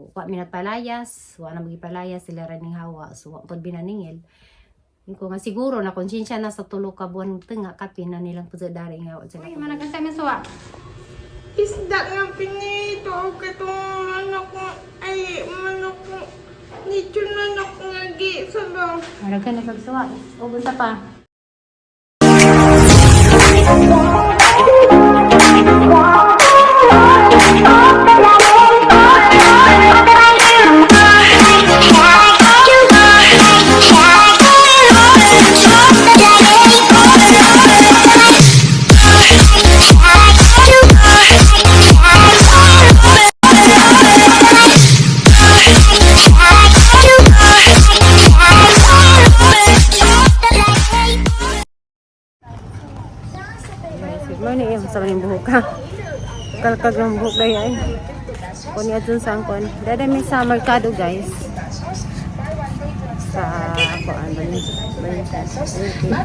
So wa mi nagpalayas, wa na magipalayas sila ra ning hawa. So wa pud binaningil. Ko nga siguro na konsensya na sa 3 ka buwan tunga kapin na nilang pud dari nga wa sila. Uy, managkanta mi suwa. Isda nga pinito o katong manok ay manok lechon manok nga gi sabaw. Maraghan na pagsuwa. O unsa pa? Guys, good morning. Sa maning buhok ha. Kalkag ng buhok dahil ay. Kung niya dun sa angkon. Dada may sa merkado, guys. Sa kuan ba ni? Okay.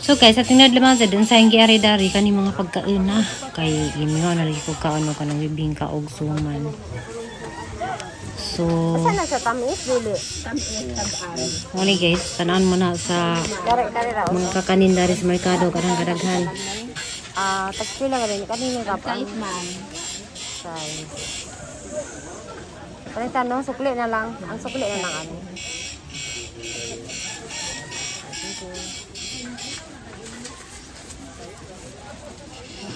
So guys, sa tinad lamang sa dun sa ingi ari dari kani mga pagkain na kay gimingon na lagi ko kaano kanang bibingka og suman. So, Sana sa tamis dili. muli guys, tanan mo na sa Dare dare ra. mga kakanin dari sa merkado kanang kadaghan. Ah, tagpila ka rin kanino ka pa? Size man. Size. Palitan no, sukli na lang. Ang sukli na lang ano.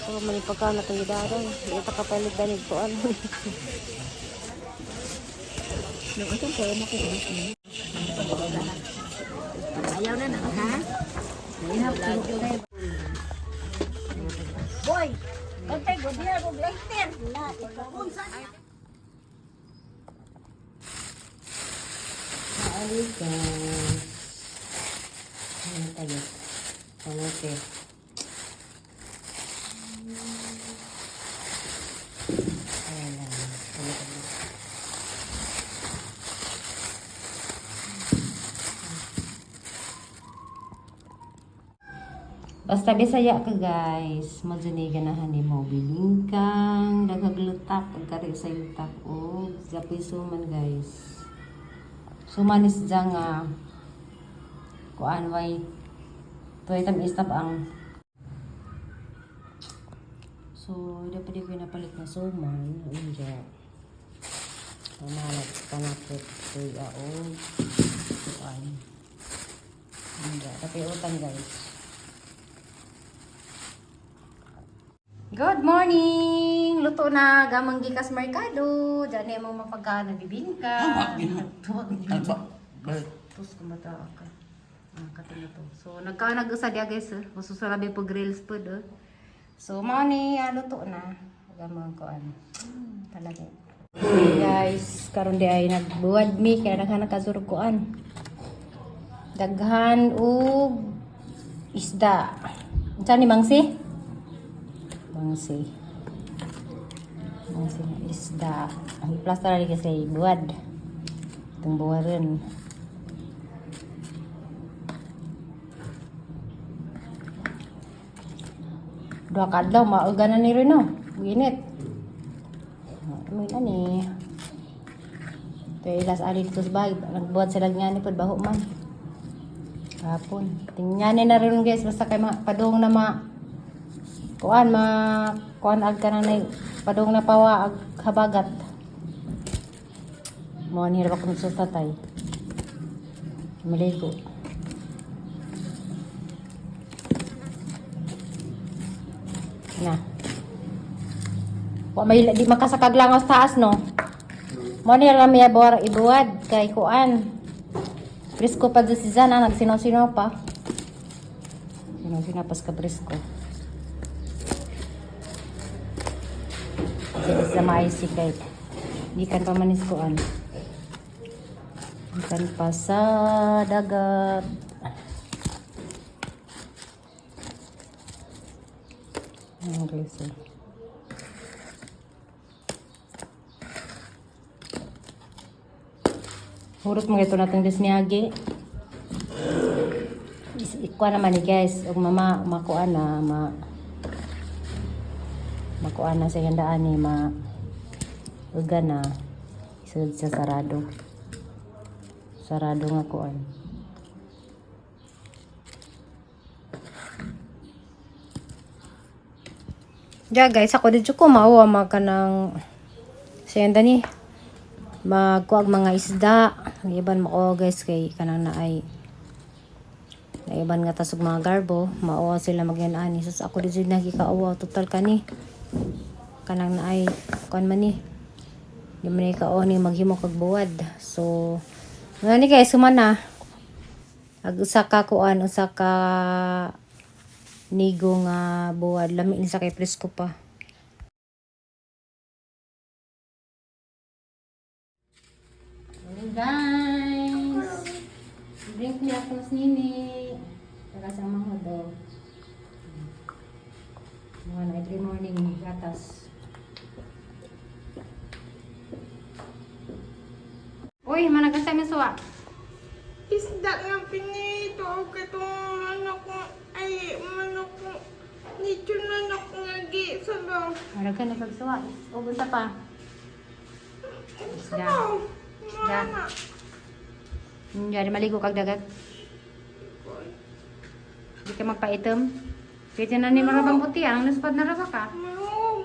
Ako man pagkaon na itong gidaron. Hindi pa kapalit danig ko ano. Boy, kontay ko diya ko lighter. Na, ikapunsa. Ali guys. Ano tayo? Kamote. Ayan lang. Ano tayo? Basta Bisaya ka guys, madyan ganahan ni mo bilingkang, daghag lutak, pagkari sa lutak o gapoy suman guys. Suman is dyan nga kuan way tuway tam istap ang. So, dapat di ko napalit na suman unja. Pamalag panapot tuy ao kuan. Unja, tapi utang guys. Good morning! Luto na gamang gikas merkado. Diyan na yung mga pagkaan na bibingka. Tapos kumata ka. Ah, katinga to. So, nagkaanag usa diya guys. Eh. Masusulabi po grills po do. So, mao ni luto na. Gamang kuan. Talaga. Guys, karon di ay nagbuwad mi kaya daghan na kazurog kuan. Daghan og isda. Unsa ni Mangsi? Mangsi. Mangsi nga isda. Ang plaster lagi kasi buwad. Itong buwaran. 2 ka adlaw mauga na ni Reno. Init. Amoy na ni. Ito ilas ali dito sa bahay. Nagbuhat sila nga ni pod baho man. Hapon. Tingnan na rin guys basta kay mga padung na ma kuan ma kuan ag ka na nay padung na pawa ag habagat. Mo ni ra ko sa tatay. Maligo. Na. Wa may di makasakag lang sa taas no. Mo ni ra may bor ibuwad kay kuan. Presko pa si Zana nagsinaw-sinaw pa. Sinaw-sinaw pas ka presko. Sige sa maisi kay gikan pa manis kuan. Gikan pa sa dagat. Ayan guys. Eh. Hurot mga ito natong disniyagi. Ikuha naman ni guys, ug mama makuha na makuha na sa handaan ni ma uga na isod sa sarado. Sarado nga kuan. Ya guys, ako dito ko mauwa maka ng sa ni magkuag mga isda. Ang iban mo guys kay kanang naay naiban nga tasog mga garbo, mauwa sila magyan-ani. Sus, ako dito nagikauwa total kani. Kanang naay kuan man ni. Di man ni kao ni maghimo kag buwad. So, nga ni guys, sumana. Ag usa ka kuan, usa ka nigo nga buwad, lami ni sa kay presko pa. Morning, guys! Drink niya ako mas nini. Para sa mga daw. Mga na every morning gatas. Uy, managasa mi suwa. Isda nga pinito og katong manok ay manok lechon manok nga gi sabaw. Marag ka na pagsuwa. Ubus pa. Isda. Sabaw. Isda. Mama. Hindi maligo kag dagat. Di ka magpaitom. Pwede na ni marabang puti ang naspad na raba ka. Mahog.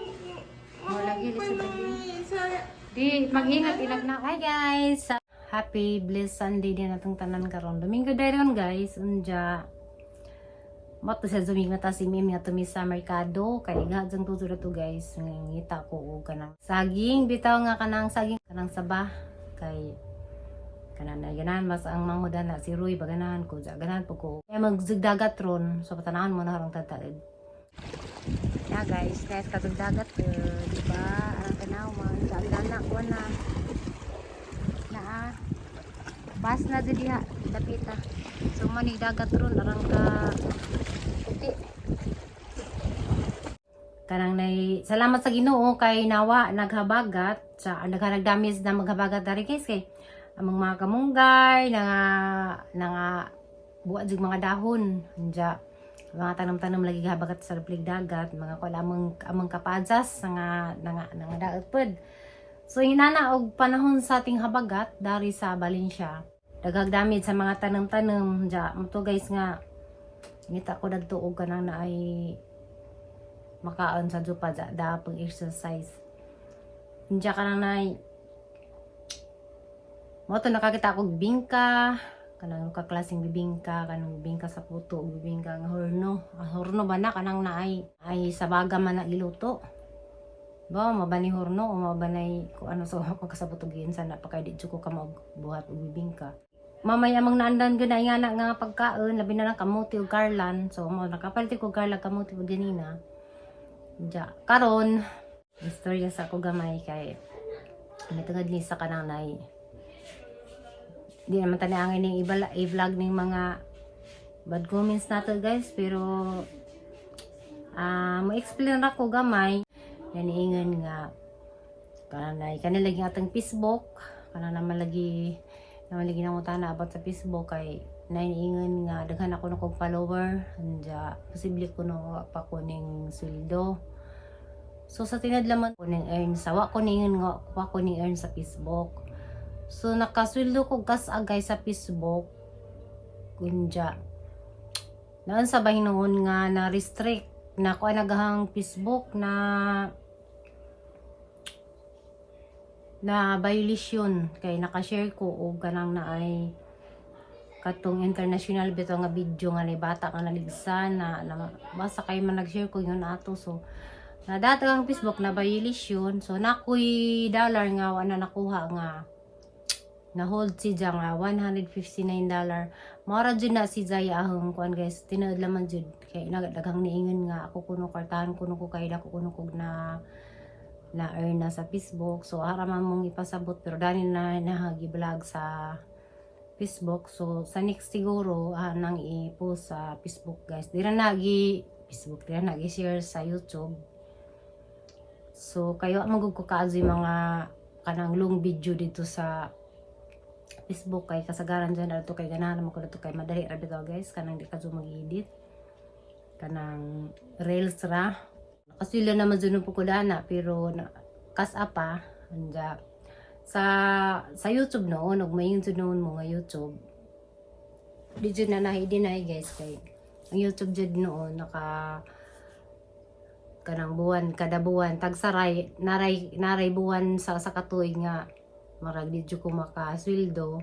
Oh, lagi, Mahog pa lisod lagi. nung sa Di, mag-ingat ilag na. Hi guys! Happy Bliss Sunday din atong tanan karon. Domingo dayon guys. Unja. Mato sa Domingo ta si Mim nga tumi sa merkado kay nga jang tuzo to guys. Ngita ko og kanang saging, bitaw nga kanang saging kanang saba kay kanan na ganahan mas ang manghudan na si Roy baganahan ko ja ganahan po ko. Kaya magzigdagat ron so patanahan mo na harong tataid. Yeah guys, guys katong dagat eh, di ba? Ang tanaw man sa dana ko na. Naa. Bas na diri diha, dapita. So man ni dagat ron arang ka puti. Kanang nay salamat sa Ginoo kay nawa naghabagat sa naghanagdamis na maghabagat dari guys kay among mga kamunggay nga nga buhat jud mga dahon anja mga tanom-tanom lagi habagat sa laplig dagat mga kuan among among kapadsas nga nga nga daot pod. So hinana og panahon sa ating habagat dari sa Valencia, daghang damage sa mga tanom-tanom ja mo to guys nga ngita ko dadto og kanang naay makaon sa jupa ja da pag exercise unja kanang naay mo to nakakita og bingka, kanang kaklaseng bibingka, kanang bibingka sa puto ug bibingka nga horno. Ang horno ba na kanang naay ay sabaga man na giluto ba mabani horno o mabanay kung ano sa so, kasabot og sa na pa kay di jud ko ka buhat og bibingka. Mamaya mang naandan gyud na nga na nga pagkaon, labi na lang kamote ug garlan. So mo nakapalit ko garlan, kamote ug ganina. Ja karon istorya sa ako gamay kay mitungod ni sa kanang nay di naman tani ang ining ibala i-vlog ning mga bad comments nato guys, pero mo explain ra ko gamay. Naniingon nga kanang kanila lagi atong Facebook, kanang naman lagi nangutana about sa Facebook kay naniingon nga daghan ako na kong follower anja posible ko no wa pa ko ning sweldo. So sa tinadlaman ko ning earn sa wa ko ningon nga wa ko ning earn sa Facebook. So nakasweldo ko gas agay sa Facebook kunja. Naan sa bahinuon nga na restrict na ko nagahang Facebook na na violation kay nakashare ko og kanang naay katong international bitaw nga video nga ni bata nga naligsan na basta kay man nag-share ko yun ato. So na ang Facebook na violation, so nakoy dollar nga wa na nakuha nga na hold si Ja nga $159. Mora jud na si Zaya ahong kuan guys, tinuod laman jud kay nagdaghang niingon nga ako kuno kwartahan kuno ko kay dako kuno kog na na earn na sa Facebook. So ara man mong ipasabot, pero dani na nahagi vlog sa Facebook. So sa next siguro nang i-post sa Facebook guys. Di ra nagi Facebook, di ra nagi share sa YouTube. So kayo ang magugko kaazo yung mga kanang long video dito sa Facebook kay kasagaran dyan adto kay ganahan mo ko dito kay madali ra bitaw, guys, kanang di ka mag-edit, kanang reels ra. Nakasweldo naman dyan po ko dana, pero na, kas apa anja sa YouTube noon ug mayon jud noon mo nga YouTube di jud na nahi-deny, guys, kay ang YouTube jud noon naka kanang buwan, kada buwan tagsaray naray naray buwan sa katuig nga marag di jud ko makasweldo,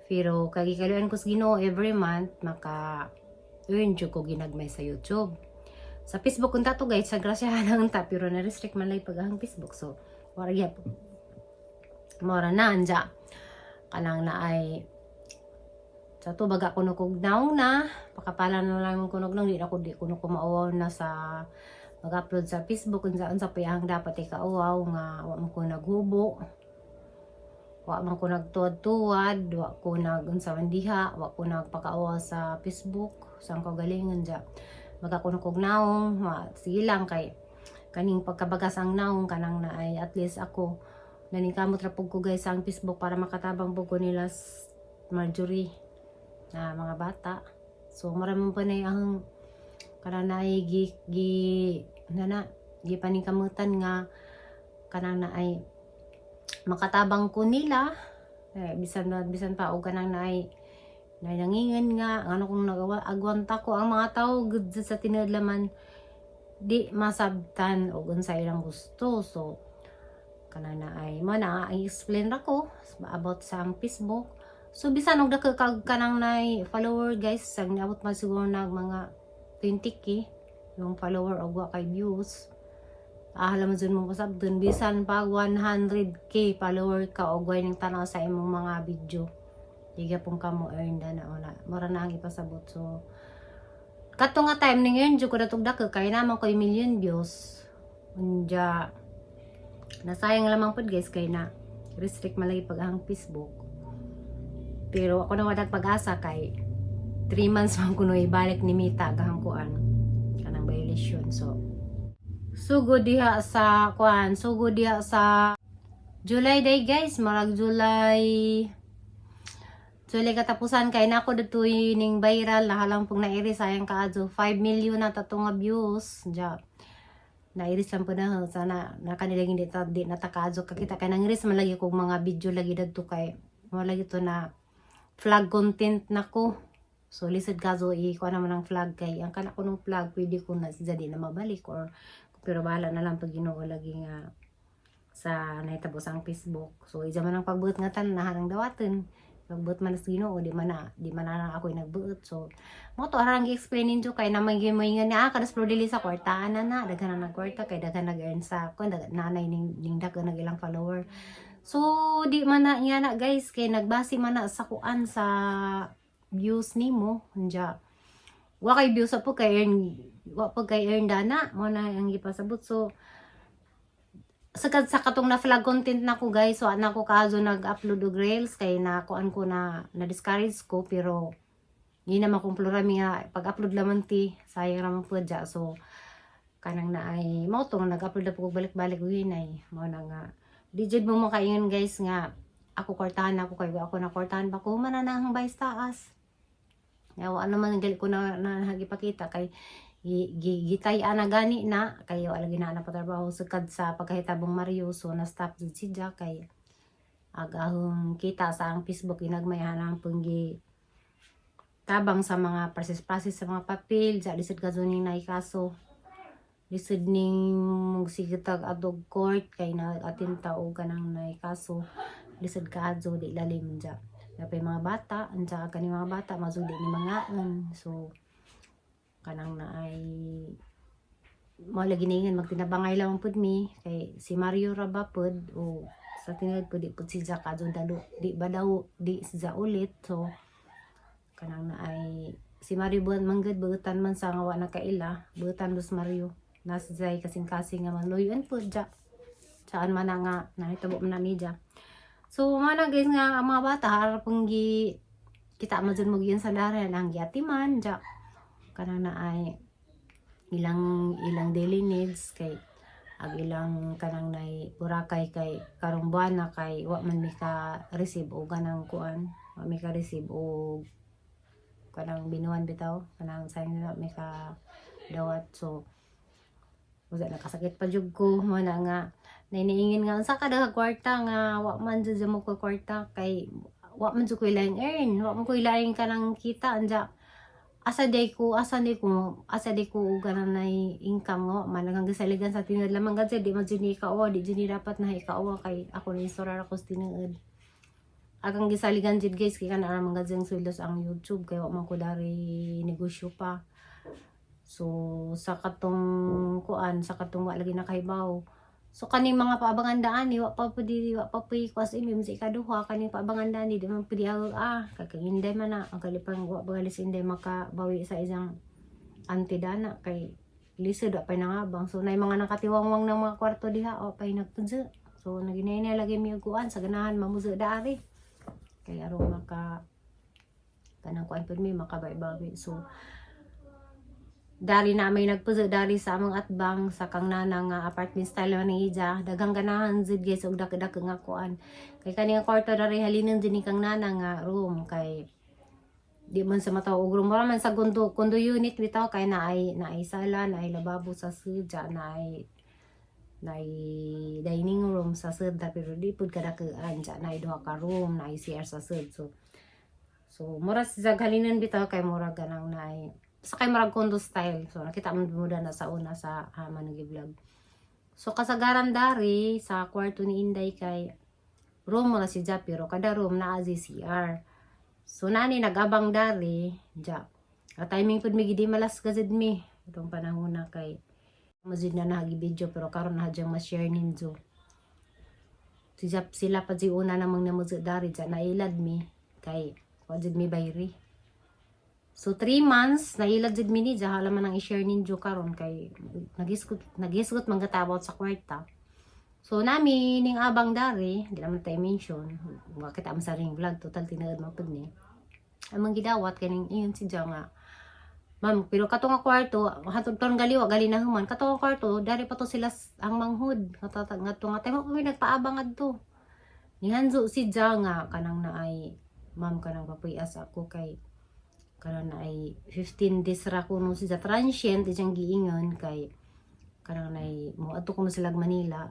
pero kay gikaluoyan ko sa Ginoo, every month maka earn jud ko ginagmay sa YouTube. Sa Facebook unta to, guys, sa grasyahan unta, pero na restrict man lang pag ang Facebook, so wala gyapon. Mora na anja kanang na ay sa tubag ako no kog naong na pakapala na lang mo kunog nang di na ko di kuno ko mauwaw na sa mag-upload sa Facebook. Unsa unsa pa ang dapat ikauwaw nga wa man ko naghubo, wa man ko nagtuwad-tuwad, wa ko nag unsa man diha, wa ko nagpakauwaw sa Facebook sa ang kaugalingon ja magakuno kog naong ma, sige lang kay kaning pagkabagas ang naong kanang na ay at least ako naningkamot ra pug ko, guys, sa ang Facebook para makatabang pug ko nila Marjorie na mga bata. So marami pa na ang kanang na ay gi, gi na gi paningkamutan nga kanang na ay makatabang ko nila eh, bisan na bisan pa og kanang na ay na nangingan nga ano kung nagawa agwanta ko ang mga tao gud sa tinuod laman di masabtan og unsa ilang gusto. So kanang na ay mo na ang explain ra ko about sa ang Facebook. So bisan og dako kag kanang nay follower, guys, sang niabot man siguro nag mga 20K yung follower og wa kay views, ahala man jud mo pasabton. Bisan pa 100K follower ka og way ning tanaw sa imong mga video, di gyapon ka mo earn na una. Mura na ang ipasabot. So kato nga time ning earn jud ko datog dako kay naman ko'y million views. Unya nasayang lamang pud, guys, kay na restrict man lagi pag ang Facebook. Pero ako na wadag pag-asa kay 3 months man kuno ibalik ni Meta gahang kuan kanang violation. So sugod diha sa kuan, sugod diha sa July day, guys, marag July July katapusan kay nako ditoy ning viral na halang pong nairi, sayang kaadto 5 million na tato nga views ja. Nairis lang po na sana na kanila hindi ta di natakaadto kakita kay nangiris man lagi kog mga video lagi dadto kay mo lagi to na flag content nako. So lisod kaso i ko naman ang flag kay ang kana ko nung flag pwede ko na siya di na mabalik or pero bahala na lang pag Ginoo lagi nga sa nahitabo sa ang Facebook. So isa man ang pagbuot nga tanan naharang dawaton, pagbuot man sa Ginoo, di man na ako nagbuot. So mo to arang gi-explain ninyo kay naman gyud mo nga ah kadas Flor de sa kwartaan na na daghan na nagkwarta kay daghan nag-earn sa kun nanay ning daghan nag ilang follower. So di man na nga na, guys, kay nagbase man na sa kuan sa views nimo. Anja wa kay views po kay earn, wa po kay earn dana. Mo na ang gipasabot. So sa katong na flag content na ko, guys, wa na ko kaso nag-upload og reels kay na kuan ko na na discourage ko, pero hindi naman kung plurami nga pag-upload laman ti sayang raman po dya. So kanang na ay mao to nga nag-upload na po ko balik-balik og hinay. Mao na nga di jud mo makaingon, guys, nga ako kwartahan ako kay wa ako na kwartahan ba ko man na ang bayas taas. Nga wa naman gali ko na, na nagipakita kay gitay-an na gani na kayo alagi na na patrabaho sukad sa pagkahitabong Mario. So na stop jud si Jack kay agahong kita sa ang Facebook ginagmay ang punggi tabang sa mga process-process sa mga papel sa lisod ka ning naikaso, lisod ning mugsigitag adog court kay na atinta og kanang naikaso, lisod ka adto di lalim dya. Napay mga bata anja kani mga bata mazud di ni mangaon. So kanang na ay mo lagi ningon magtinabangay lang pud mi kay si Mario ra ba pud o sa tinuod pud di pud si Jack adto dalo di ba daw di siya ulit. So kanang na ay si Mario buwan manggad buutan man sa nga wa nakaila buutan dos Mario nas zay kasing-kasing nga manluyon pud ja saan man na nga nahitabo man na ni ja. So mana, guys, nga ang mga bata harapong gi kita man jud mo giyon sa daren ang giatiman ja kanang na ay ilang ilang daily needs kay Ag ilang kanang nay Boracay kay karong buwan na kay wa man mi ka receive og kanang kuan, wa mi ka receive og kanang binuan bitaw, kanang sa nila mi ka dawat. So wala, nakasakit pa jud ko mo na nga nainiingin nga unsa ka daghang kwarta nga wa man jud mo ko kwarta kay wa man jud ko laing earn, wa man ko laing kanang kita. Anja asa day ko og kanang nay income nga wa man hanggang gisaligan sa tinuod lamang gad. Di man jud ni ikauwa, di jud ni dapat na ikauwa kay ako ni istorya ako sa tinuod. Agang gisaligan jud, guys, kay kana ra man gad siyang sweldo sa ang YouTube kay wa man ko dari negosyo pa. So sa katong kuan, sa katong wa lagi nakahibaw, so kaning mga paabangan daan ni wa pa pudi, wa pa pudi kuas imim sa ikaduha kaning paabangan daan ni di man pudi ang kay Inday man na ang kalipang wa pa gali si Inday makabawi sa isang auntie dana kay lisod, wa pa nangabang. So nay mga nakatiwangwang ng mga kwarto diha wa pa nagpudyo. So naginay lagi mi og kuan sa ganahan mamuso daari kay aron maka kanang kuan pud mi makabawi-bawi. So dari na may nagpuso dari sa among atbang sa kang nana nga apartment style man ni ija. Daghang ganahan jud, guys, og dak-dak nga kuan kay kani nga kwarto dari halinon jud ni kang nana nga room kay di man sa mataw og room. Mura man sa condo, condo unit bitaw kay naay sala, naay lababo sa sudya, naay dining room sa sud pero di pud kadakuan dya, naay duha ka room, naay CR sa sud. So mura sa halinon bitaw kay mura ganang naay sa kay murag condo style. So nakita mo mo na sa una sa ama nag-vlog. So kasagaran dari sa kwarto ni Inday kay room mo na si Ja pero kada room naa si CR. So nani nagabang dari ja. A timing pud mi gidi malas gazid mi itong panahon na kay mazid na nahagi video pero karon na hadyang ma-share ninyo. Si Jap sila pa di una namang namuzid dari ja, nailad mi kay wajid mi bayri. So 3 months nailad jud mi ni ja, hala man ang i-share ninyo karon kay nagisgot man gatawaw sa kwarta. So nami ning abang dari, di naman tayo mention. Makita mo sa ring vlog, total tinuod man pud ni. Among gidawat kaning iyon si Ja nga, "Ma'am," pero kato nga kwarto, hatod ton galiwa gali na human. Kato nga kwarto, dari pa to sila ang manghud. Nga nga to nga time ko nagpaabang adto. Nihanzo si Ja nga kanang naay, "Ma'am, kanang papuyas ako kay kanang naay 15 days ra kuno si Ja transient," iyang giingon kay kanang nay mo adto kuno sila Manila.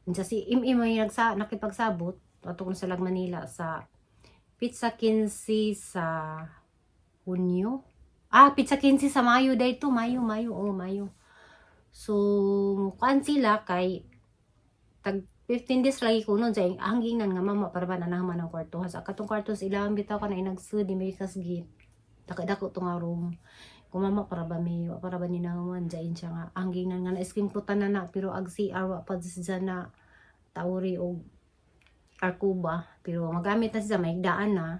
Unsa si Im may nagsa nakipagsabot adto kuno sila Manila sa petsa 15 sa Hunyo. Ah, petsa 15 sa Mayo dayto, Mayo, Mayo, oh, Mayo. So, kuan sila kay tag 15 days lagi kuno dyan. Ang gingnan nga mama para ba na naman ang kwarto. Sa katong kwarto sa ilang bitaw ka na inagsud di may kasgit. Dako-dako to nga room. Kung mama para ba may para ba ni naman dyan siya nga ang gingnan nga na scheme ko tanan na pero ag CR wa pa siya na tauri og arkuba pero magamit na siya may daan na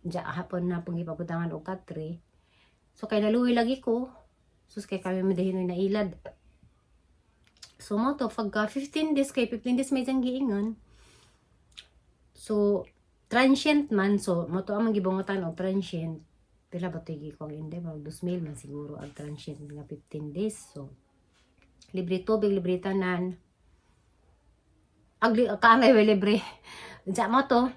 diya hapon na pong ipabutangan og katre. So kay naluwi lagi ko sus kay kami madahinoy na ilad. So mo to pagka 15 days kay 15 days may diyang giingon. So transient man, so mo to ang gibungutan og transient. Pila ba to ko ang hindi mag 2,000 man siguro ang transient nga 15 days. So libre tubig, libre tanan. Agli kaanay we libre. Diya mo to.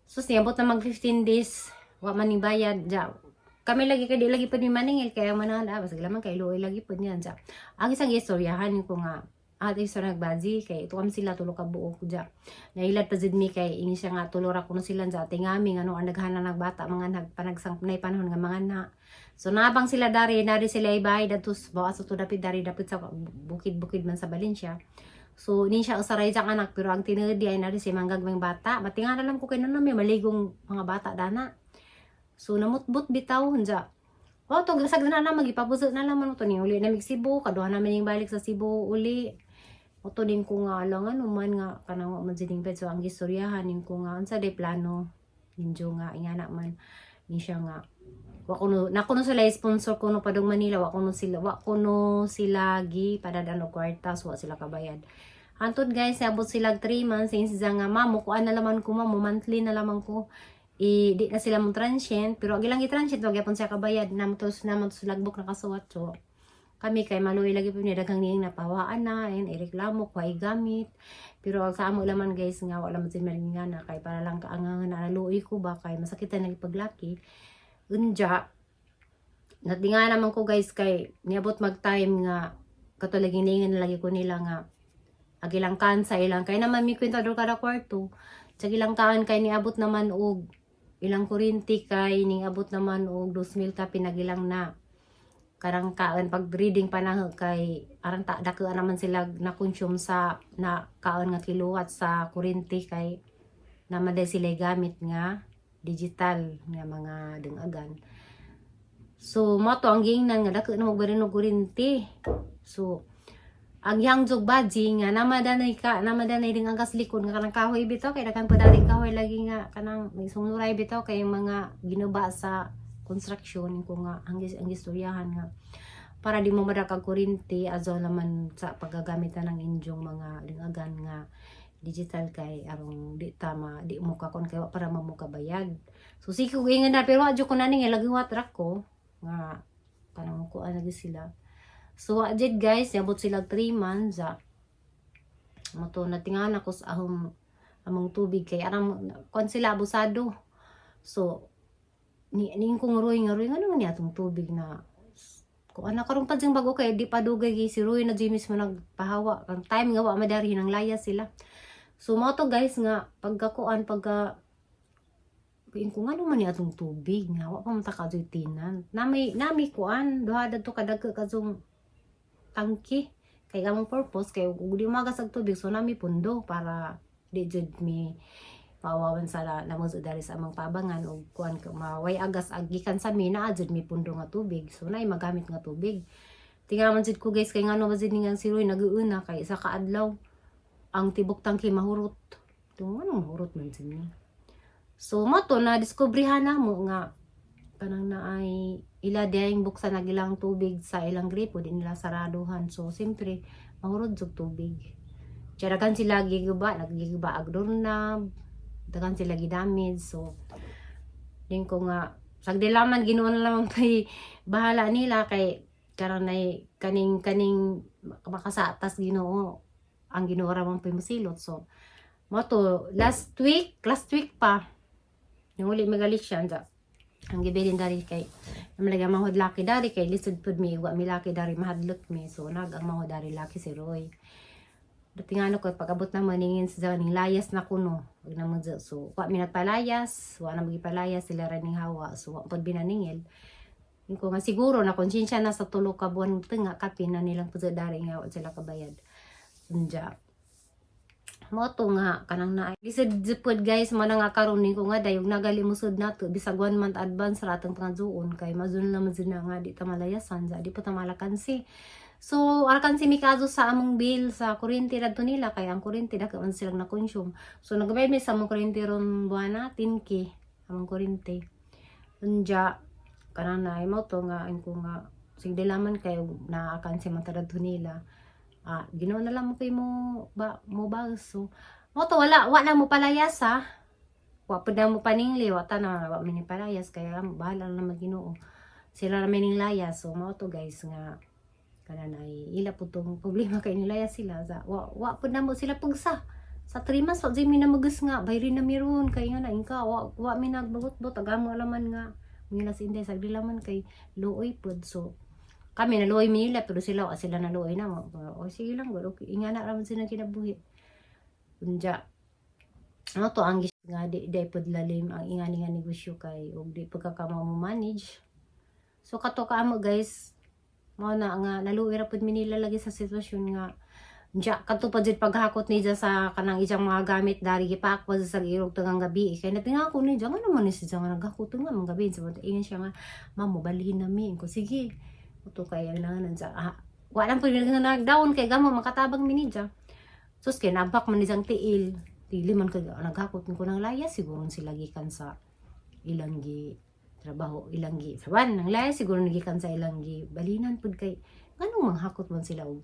So niyabot na mag 15 days, wa man ning bayad diya. Kami lagi kay di lagi pud mi maningil kaya manahan ah basig laman kay luoy lagi pud niyan diya. Ang isang istoryahan ko nga at isa nagbazi kay ito kami sila tulo ka buok diya. Nailad pa jud mi kay ingin siya nga tulo ra kuno sila diya tingami ngano ang naghanan nagbata mga nagpanagsang nay panahon nga mga na. So nabang sila dari nari sila ibay dadto bawa sa to dapit dari dapit sa bukid-bukid man sa Valencia. So ni siya usaray diyang anak pero ang tinuod di ay nari si manggagmeng bata. Matinga na lang ko kay na may maligong mga bata dana. So namutbot bitaw unja. Oh, to sag na na magipapuso na naman to ni uli na mig Cebu, kaduha namin yung balik sa Cebu uli. Oto din ko nga lang ano man nga kanang wa man sining bed. So ang gistoryahan ning ko nga unsa day plano ninjo nga ingana man ni siya nga wa kuno na kuno sila sponsor kuno padung Manila, wa kuno sila gi padad-an og kwarta, so wa sila kabayad. Hantod, guys, abot sila 3 months ingon siya nga, "Ma'am, mukuan na laman ko, ma'am, mo monthly na lamang ko." I di na sila mo transient pero ang ilang i-transient wa gyapon siya kabayad naman to sila book nakasuwat. So Kami kay maluoy lagi po ni daghang niing napawaan na and ireklamo ko ay gamit. Pero ang sa amo laman, guys, nga wala man sin nga na kay para lang kaangangan na naluoy ko ba kay masakitan lagi paglaki. Unja natinga naman ko, guys, kay niabot mag time nga kato lagi ningan lagi ko nila nga ag ilang kan sa ilang kay naman mi kwentador kada kwarto sa ilang kaan kay niabot naman og ilang kuryente kay niabot naman og 2,000 ka pinagilang na karang kaan pag reading pa na kay arang ta dako naman sila na consume sa na kaon nga kilowatt sa kuryente kay naman dahil sila gamit nga digital nga mga dengagan. So mo to ang giingnan nga dako na magbarin og kuryente. So ang yang jog baji nga namadanay ka namadanay ding ang likod nga kanang kahoy bitaw kay daghan pa dali kahoy lagi nga kanang may sumuray bitaw kay yung mga ginuba sa construction ko nga ang istoryahan nga para di mo madakag kuryente azo naman sa paggagamit na ng inyong mga lingagan nga digital kay arong di tama di mo ka kon kay wa para mamuka bayad. So sige ko ingan na pero adyo ko nani nga lagi ra ko nga kanang kuan lagi sila. So wa jud, guys, yabot sila 3 months ah. Mo to natingan ako sa ahong among tubig kay arang kuan sila abusado. So ni ning kong Roy nga, "Roy, ngano man ni atong tubig na kung ana karon pa diyang bago kay di pa dugay si Roy na jud mismo nagpahawa ang time nga wa madari nang layas sila." So mo to, guys, nga pagkakuan pagka Kuin ko nga naman ni atong tubig nga wa pa man ta ka tinan. Nami kuan duha dadto kadagko kadtong tangki kay among purpose kay ug di magas og tubig, so nami pundo para di jud mi maawawan sa lamos dari sa among pabangan og kuan ka maway agas ag gikan sa mi naa jud mi pundo nga tubig, so naay magamit nga tubig. Tingnan man jud ko, guys, kay ngano ba jud ni nga si Roy naguuna kay isa ka adlaw ang tibok tangki mahurot. Tungo anong mahurot man jud ni. So mo to na diskubrihan na mo nga kanang na ay ila diyang buksan na ilang tubig sa ilang gripo, di nila saraduhan. So siyempre mahurot jud tubig. Daghan sila giguba, naggigiba ag doorknob, daghan sila gidamage. So din ko nga sagdilaman Ginoo na lamang pay bahala nila kay karon ay kaning kaning makasatas Ginoo, ang Ginoo ra man pay mosilot. So mo to last week pa yung uli magalit siya anja ang gibilin dari kay namalagay mahod laki dari kay lisod pud mi wa mi laki dari, mahadlok mi. So nag ang mahod dari laki si Roy. Dating ano ko pag-abot na maningin sa ning layas na kuno wag na mo. So wa mi nagpalayas, wa na magipalayas, sila ra ning hawa, so wa pud binaningil. Yung ko nga siguro na konsensya na sa 3 ka buwan tinga kapin na nilang pud dari nga wa sila kabayad. Unja mo to nga kanang na lisod jud, guys. Mo na nga karon ning ko nga dayog nagali musud nato bisag one month advance ra atong pangadtuon kay mazun na man jud na nga di ta malayasan sa di pa ta malakansi. So arkan si mikazo sa among bill sa kuryente radto nila kay ang kuryente dako man silang na-consume. So nagbayad mi sa among kuryente ron buwana 10K among kuryente. Unja kanang na mo to nga ko nga sige laman kayo naakan si man radto nila. Ah, Ginoo na lang mo kay mo ba mo ba. So mo to wala wala mo palayas ha, wa pud na mo paningli, wa ta na wa mi ni palayas kaya bahala na naman Ginoo, sila ra may ning layas. So mo to, guys, nga kanan ay ila po tong problema kay nilayas sila sa wa wa pud na mo sila pugsa sa 3 months. Wa jud mi na magus nga bayri na miron kay nga na ingka wa wa mi nagbagot-bot agamo laman nga ngila si Inday sagdi laman kay luoy pud. So kami naluoy mi nila pero sila wa sila naluoy na mo. O sige lang gud, okay, ingana ra man sila kinabuhi. Unja ano to ang nga di di pud lalim ang ingani nga negosyo kay ug di pagkakamo mo manage. So kato ka amo, guys, mao na nga naluoy ra pud mi nila lagi sa sitwasyon nga Diya, kadto pa jud paghakot niya sa kanang iyang mga gamit dari gipak pa sa irog tangang gabi kay natinga ko niya nga naman ni siya nga naghakot nga mga gabi. So ingon siya nga, "Ma'am, mobalhin na mi." Ko sige uto kay ang nanganan sa ah, wala po nga nagdown kay gamo makatabang mi niya. Sus kay nabak man niyang tiil dili man kay naghakot ko nang layas siguro sila gikan sa ilang gi trabaho, ilang gi saban nang layas siguro gikan sa ilang gi balinan pud kay nganong manghakot man sila og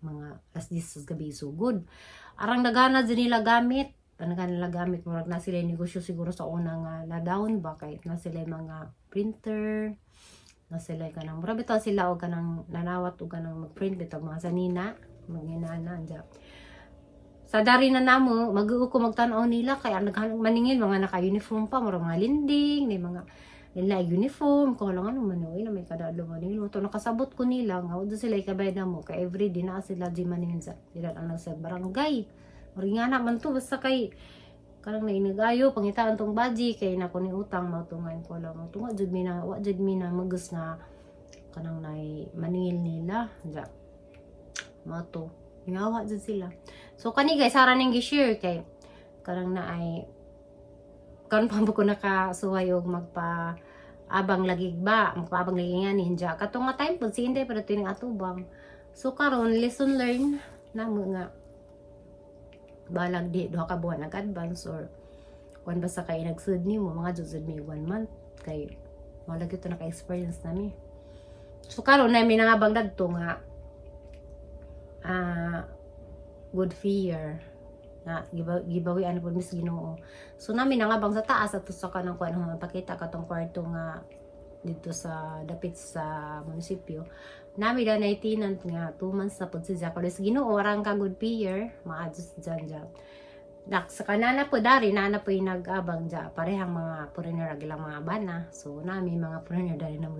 mga alas 10 sa gabi sugod. Arang nagana din nila gamit, nagana nila gamit, murag na sila yung negosyo siguro sa una nga na down ba kay na sila yung mga printer. Na sila kanang mura bitaw sila og kanang nanawat og kanang mag-print bitaw mga sanina, maginana anja. Sa dari na namo, mag-uo ko magtan-aw nila kay ang naghanong maningil mga naka-uniform pa, mura mga linding, may mga nila uniform ko lang, ano man oy na may kada adlaw maningil mo to. Nakasabot ko nila nga do sila ikabay na mo kay everyday na sila di maningil sa sila ang nasa barangay. Mura nga na man to, basta kay kanang nainigayo pangitaan tong baji kay na ko ni utang mao to ngayon ko lang mo tunga jud mi na wa jud mi na magus nga kanang nay maningil nila ja mao to, ngawa jud sila. So kani guys, sara ning gi-share kay kanang na ay karon pa ko nakasuway og magpa abang lagi ba, magpaabang lagi nga ninja kato nga time pud si Inday pero tining atubang. So karon, lesson learn na mo nga balag di 2 ka buwan nag-advance or kuan, basta kay nagsud nimo mga jud mi one month kay wala gyud to naka-experience nami. So karon na mi nangabang dadto nga good fear na gibawian po mis Ginoo. So nami nangabang sa taas ato sa kanang kuan, pakita katong kwarto nga dito sa dapit sa munisipyo. Nami da na tenant nga 2 months na pud si Jack. Sa Ginoo arang ka good payer maadjust dyan dyan. Dak sa kanana po dari nana po yung nag-abang dya parehang mga foreigner ag ilang mga bana. So nami mga foreigner dari na mo.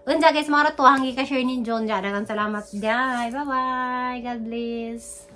Unja guys, mga to hanggi ka share ni John dya. Daghang salamat dyan. Bye bye. God bless.